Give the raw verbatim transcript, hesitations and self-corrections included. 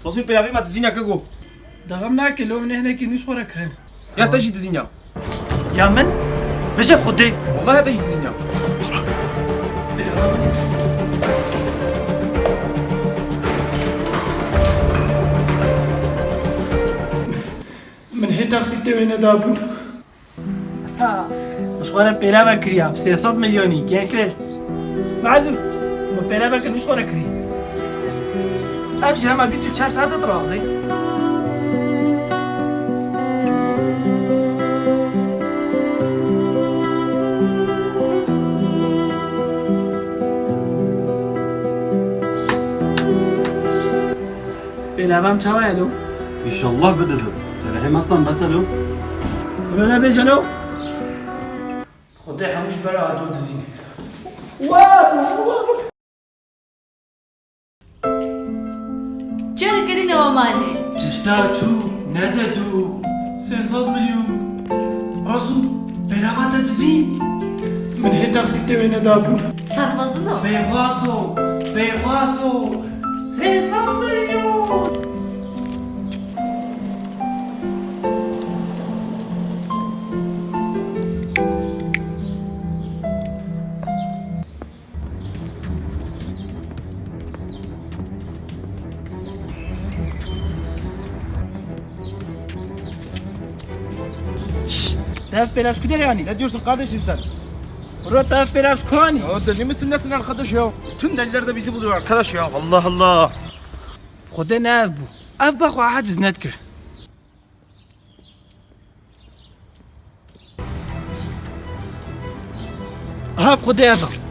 Basûr pêlavê me dizîne keko. Dexem nake lo, ne hinekî nû ji xwe re kirin. Ya te jî dizîne. Ya min? Bêje Xwedê. Wallahî te jî dizîne. Min hê taksîtê wê nedabûn. Ha, min ji xwe re pêlava kiriya, bi sê sed milyonî, gençler. Mazlûm, min pêlaveke nû ji xwe re kirî. Ev jî hema bîst û çar saet dirazê. Pêlavam çawa ye lo? Înşallah bidizin. Te rehê mestan bes e lo. Wele bêje lo. Xwedê hemû ji ber ado dizî. Çi dikirî newe malê? Tişta çû, nede dû. Sê sed milyon. Rasu, pêlava te dizî. Min hê taksîtê wê nedabûn. Ser mezin o. Bêxwas o, bêxwas o. Sê sed milyon. Şşş! Te ev pêlav ji ku derê anî? Ne diyorsun kardeşim sen? Bro, te ev pêlav ji ku anî? Ya deli misin nesin arkadaş ya? Bütün deliler de bizi buluyor arkadaş ya. Allah Allah. Xwedê ne ev bû. Ev bexwe aciz nedikir. Aha, bi Xwedê ev e.